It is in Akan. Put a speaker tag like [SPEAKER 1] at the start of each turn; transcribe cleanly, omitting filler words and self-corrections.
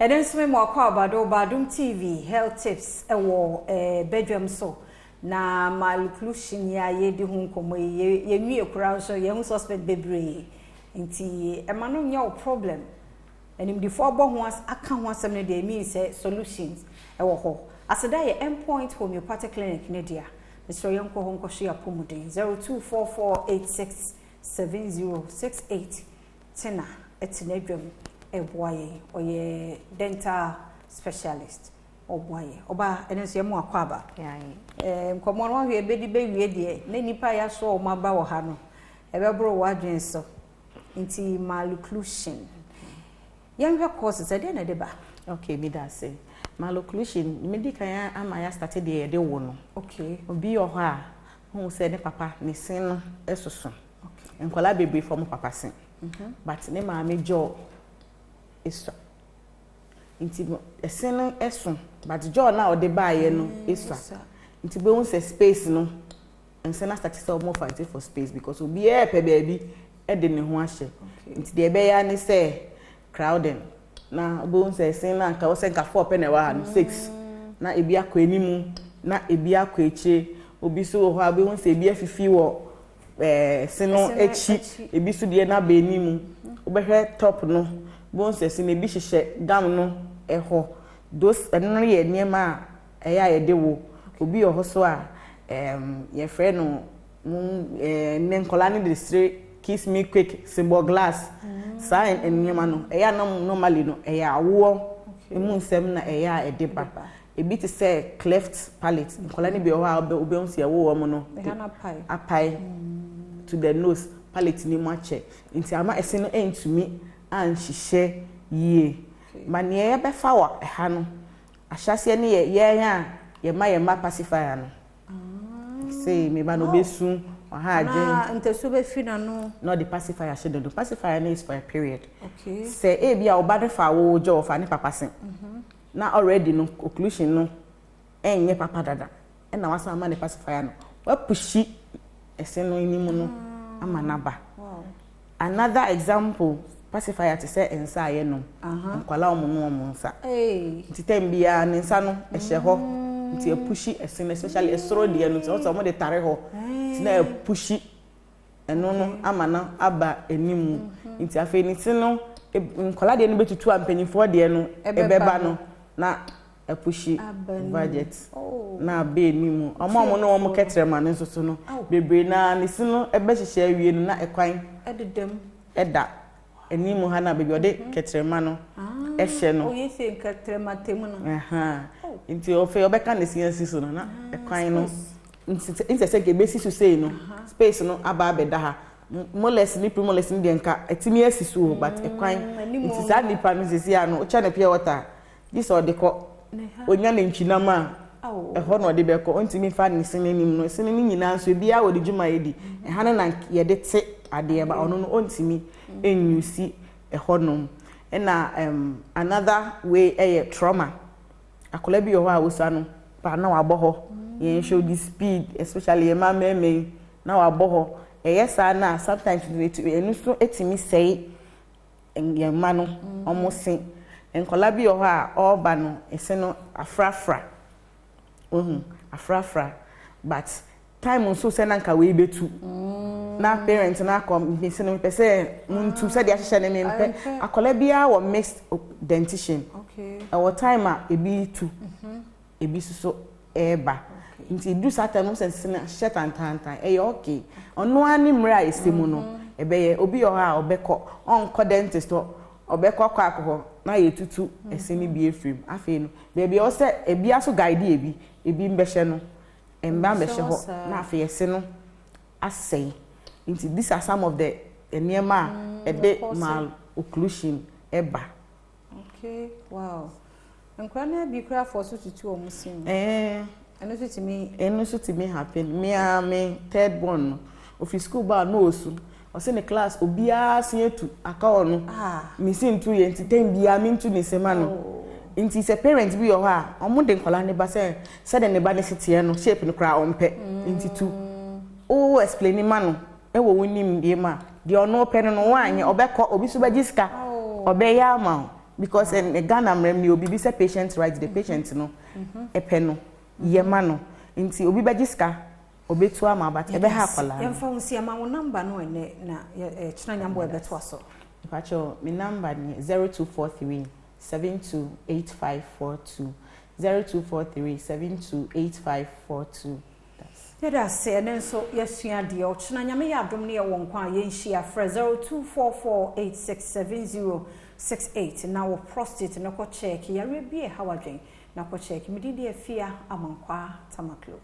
[SPEAKER 1] Ɛno nso me mu akɔ abado Badum TV Health Tips ɛwɔ bedwam so. Na malocclusion yi a yɛdi ho nkɔmmɔ yi, yɛnwie koraa nso yɛho suspect bebree. Nti ɛma no nyɛ wo problem. Animdifoɔ abɔ ho aka ho asɛm no deɛ, mean sɛ solutions ɛwɔ hɔ. Aseda yɛ Endpoint Homeopathic Clinic ne dea. Mesrɛ, yɛnkɔ hɔ nkɔhwe apɔmuden. 0244867068. Tena ɛte n'adwam ɛboa yɛn. Ɔyɛ dental specialist. Ɔboa yɛn. Ɔbaa, ɛno nso yɛmu akɔ aba. Nkɔmmɔ no wahwɛ ɛbɛdi bɛwie deɛ na nipa a yɛaso wɔn aba wɔ ha no, ɛbɛboro w'adwene so. Nti malocclusion. Yɛnhwɛ causes, ɛdeɛ na ɛde ba?
[SPEAKER 2] Okay, mi da ase. Malocclusion, medi kan ama yɛ start deɛ yɛde wo no. Obi wɔ hɔ a, hu sɛ ne papa ne se no ɛsoso. Nkwadaa bebree fɔm papa se. But ne maame jaw esua. Nti ɛse no ɛso, but jaw na ɔde baayɛ no esua. Nti bɛhu sɛ space no, nse na start sɛ ɔmo fight for space because obiara pɛ baabi ɛde ne ho ahyɛ. Nti deɛ ɛbɛyɛ ne sɛ crowding, na wobɛhu sɛ ɛsen na nka wɔsɛ nka four pɛ na ɛwɔ ha no, six, na ebi akɔ anim na ebi akɔ akyire. Obi so wɔ hɔ a, wobɛhu sɛ ebi afifi wɔ se no akyi, ebi so deɛ n'aba anim. Wobɛhwɛ top no, wobɛhu sɛ se no ebi hyehyɛ gum no ɛhɔ. Those ɛno no yɛ nneɛma a ɛyɛ a yɛde wo. Obi wɔ hɔ so a, yɛfrɛ no ne nkɔla no de sere "kiss me quick", symbol glass. Saa nneɛma no ɛyɛ a normally no ɛyɛ awoɔ emu nsɛm na ɛyɛ a ɛde ba. Ebi te sɛ cleft palate. Nkɔla no bi wɔ hɔ a, wobɛhu sɛ ɛwɔ wɔn no apae to the nose, palate ni mu akyɛ, nti ama ɛse no ɛntumi anhyehyɛ yie. Ma nea yɛbɛfa wɔ ɛha no, ahyɛseɛ no yɛ yɛn a yɛma yɛn mma pacifier no sei, meba no obesu ɔha adwen.
[SPEAKER 1] Ntɛso bɛfi n'ano.
[SPEAKER 2] Na ɔde pacifier ahyɛ dodo. Pacifier no is for a period. Sɛ ebi a ɔba no fa awo gye ɔfa ne papa se na already no occlusion no ɛnyɛ papa dada, ɛna wasan ama ne pacifier no, wapush ɛse no anim no ama n'aba. Another example, pacifier te sɛ nsa a yɛnom. Nkwalaa wɔn no wɔn nsa, nti time biara ne nsa no ɛhyɛ hɔ, nti ɛpush ɛse no, especially ɛsoro deɛ no. Nti wɔn sɛ wɔn de tare hɔ, nti na ɛpush ɛno no ama no aba anim. Nti afei ne ti no, nkwalaa deɛ no bɛtutu a, mpanyinfoɔ deɛ no ɛbɛba no na ɛpush budget na aba anim. Ɔmo a ɔmo ne wɔn kɛtɛrɛma no nso so no, bebree naa ne si no ɛbɛhyehyɛ awie no na ɛkwan ɛda anim ha na baabi ɔde kɛtɛrɛma no ɛhyɛ no.
[SPEAKER 1] Oye, se nkɛtɛrɛma tɛm no.
[SPEAKER 2] Nti ɔfɛ ɔbɛka ne si asi so no na ɛkwan no nti sɛ nka ebesi so sei no, space no aba abɛda ha. Molars ne premolars ne deɛ nka ɛtumi asi so o, but ɛkwan nti saa nipa no sisi ano ɔkyɛ ne pure water gye sɛ ɔde kɔ onya ne ntwinam a ɛhɔ na ɔde bɛkɔ. Ɔntumi fa ne sene nim no. Sene no nyinaa nso, ebiara wɔ de dwuma yɛ di. Ɛha no na yɛde te adeɛ ba, ɔno no ɔntumi enyusi ɛhɔnom. Ɛna another way ɛyɛ trauma. Akwadaa bi wɔ hɔ a wosua no pa na wabɔ hɔ, yɛn show the speed, especially yɛn mmaa mmarima yi, na wabɔ hɔ. Ɛyɛ saa na sometimes ɛno nso etumi sɛe yɛn mma no ɔmo se. Nkwadaa bi wɔ hɔ a ɔreba no, ɛse no afrafra, ohun afrafra, but time nso sɛ na nka wei bɛtu na parent na akɔ mbesi no mpɛ sɛ muntu sɛdeɛ ahyehyɛ ne mempɛ. Akwadaa biara wɔ mixed dentition. Ɛwɔ time a ebi tu, ebi nso ɛɛba. Nti edu saa time no sɛ nsene ahyehyɛ tantantan, ɛyɛ okay. Ɔno ara ne mmerɛ a esi mu no ɛbɛyɛ. Obi wɔ hɔ a ɔbɛkɔ, ɔnkɔ dentist hɔ, ɔbɛkɔ kɔ akɔ hɔ na yɛtutu ɛse no bi efiri mu. Afei no beebi a ɔsɛ ebi aso guide ebi, ebi mbɛhyɛ no, mba mbɛhyɛ hɔ, na afei ɛse no asɛe. Nti these are some of the nneɛma a ɛde malocclusion ɛba.
[SPEAKER 1] Okay, wow, nkwadaa no bi kura afɔ so tutu wɔn si mu. Ɛno nso tumi.
[SPEAKER 2] Ɛno nso tumi happen. Me a me third born no, ofi school baa na osu. Ɔsɛ ne class obiara se etu aka ɔno, me si ntu yɛ, nti time biara me ntu ne sema no. Nti sɛ parent bi wɔ hɔ a, ɔmo de nkwadaa ne ba sɛ sɛde ne ba ne si teɛ no, shape no koraa ɔmpɛ, nti tu o explain ma no ɛwɔ wo nim deɛ mu a deɛ ɔno pɛ no wanyɛ, ɔbɛkɔ obi so bɛgye sika ɔbɛyɛ ama o. Because ɛn Ghana mmerɛ mu obi bi sɛ patient right, the patient no ɛpɛ no yɛ ma no. Nti obi bɛgye sika, obetu ama, but ɛbɛha akwadaa no.
[SPEAKER 1] Yɛmfa wo nsi ama wo number no ɛnɛ na kyena nyambɔ ɛbɛtoa so.
[SPEAKER 2] Mpakyɛw, me number ni 0243 728542, 0243 728542.
[SPEAKER 1] Yɛda ase. Ɛno nso yɛsua deɛ. Ɔkyena Nyame yɛ adom ne yɛwɔ nkwa a, yɛnhyia. Frɛ 0244867068 na wɔ prostate no kɔ check. Yareɛ bi ɛha wadwen na kɔ check. Medin deɛ Afia Amankwaa Tamaklo.